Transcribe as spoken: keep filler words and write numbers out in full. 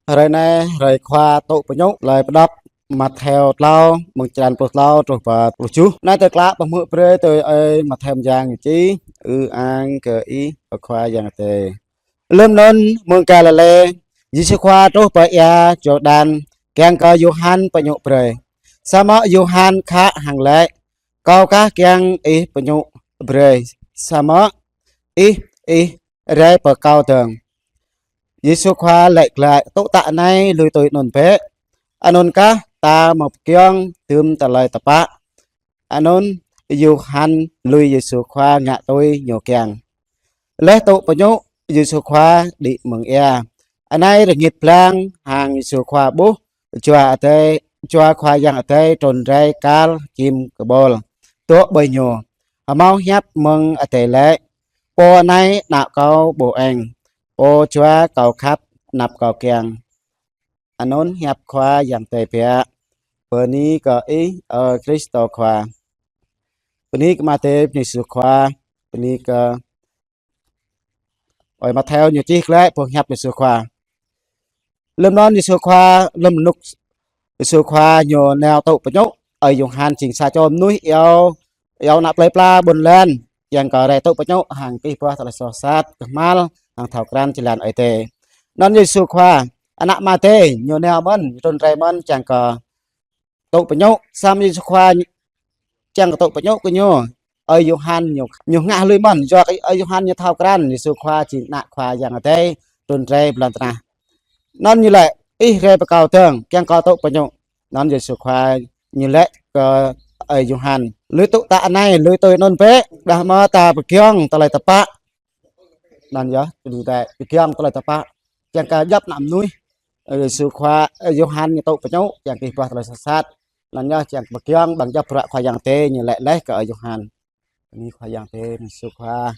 Hrơi anai, hrơi Khua tŭ pơñŭ, tơlơi pơđŏk Mattheo klâo, mơ̆ng črăn pluh klâo truh pơ pluh tơjuh. Anai tơlơi klă pơhmư̆ brơi tui ơi Mattheo mơyang ñu čih. Ư-ang kơ Ih, ơ Khua Yang Adai. Lơm anŭn mơ̆ng Galilê, Yêsu Khua truh pơ ia Yôrdan, kiăng kơ Yôhan pơñŭ brơi. Samơ̆ Yôhan khă hăng laĭ: Kâo kah kiăng Ih pơñŭ brơi, samơ̆ Ih, Ih rai pơ kâo dơ̆ng. Yêsu Khua laĭ glaĭ: Tŭ tă anai, lui tui anŭn bĕ. Anŭn kah ta mơ̆ pơgiŏng tơm tơlơi tơpă. Anŭn Yôhan lui Yêsu Khua ngă tui ñu kiăng. Laih tŭ pơñŭ, Yêsu Khua đĭ mơ̆ng ia. Anai rơngit blang hăng Yêsu Khua ƀuh Jua Adai, Jua Khua Yang Adai trŭn rai kar čim kơƀôl dŏ ƀơi ñu. Hơmâo hiăp mơ̆ng adai laĭ: Pô anai Ană Kâo ƀô̆ eng, Pô Jua Kâo khăp, anăp Kâo kiăng. Anŭn hiăp Khua Yang Adai biă. Bơni kơ Ih, ơ Krist Khua. Bơni kơ Ama Adai, bơni Yêsu Khua, bơni kơ ơi Mattheo ñu čih glaĭ boh hiăp Yêsu Khua. Lơm anŭn Yêsu Khua, lơm rơnŭk Yêsu Khua ñu nao tŭ pơñŭ, ơi Yôhan jing sa čô mơnuih iâu, iâu ană plơi pla ƀôn lan, kiăng kơ rai tŭ pơñŭ hăng kih ƀuah tơlơi soh sat, kơhma̱l, hăng thâo krăn jơlan Ơi Adai. Anŭn Yêsu Khua, Ană Ama Adai, ñu nao mơ̆n, ñu trŭn rai mơ̆n, kiăng kơ tŭ pơñŭ. Samơ̆ Yêsu Khua kiăng kơ tŭ pơñŭ kơ ñu, ơi Yôhan ñu, ñu hơngah lui mơ̆n, yua kơ ơi Yôhan ñu thâo krăn Yêsu Khua jing Ană Khua Yang Adai trŭn rai ƀơi lŏn tơnah. Anŭn ñu laĭ: Ih rai pơ kâo dơ̆ng, kiăng kâo tŭ pơñŭ. Anŭn Yêsu Khua ñu laĭ kơ ơi Yôhan: Lui tŭ tă anai, lui tui anŭn bĕ, đah mơ̆ ta pơgiŏng tơlơi tơpă. Anŭn yơh, tui tơlơi pơgiŏng tơlơi tơpă. Kiăng kơ djŏp ană mơnuih, ơ, Yêsu Khua, ơ, Yôhan ñu tŭ pơñŭ, kiăng kih ƀuah tơlơi soh sat. Anŭn yơh, kiăng pơgiŏng ƀăng djŏp bruă Khua Yang Adai ñu laĭ laih kơ ơi Yôhan. Bơni Khua Yang Adai, bơni Yêsu Khua.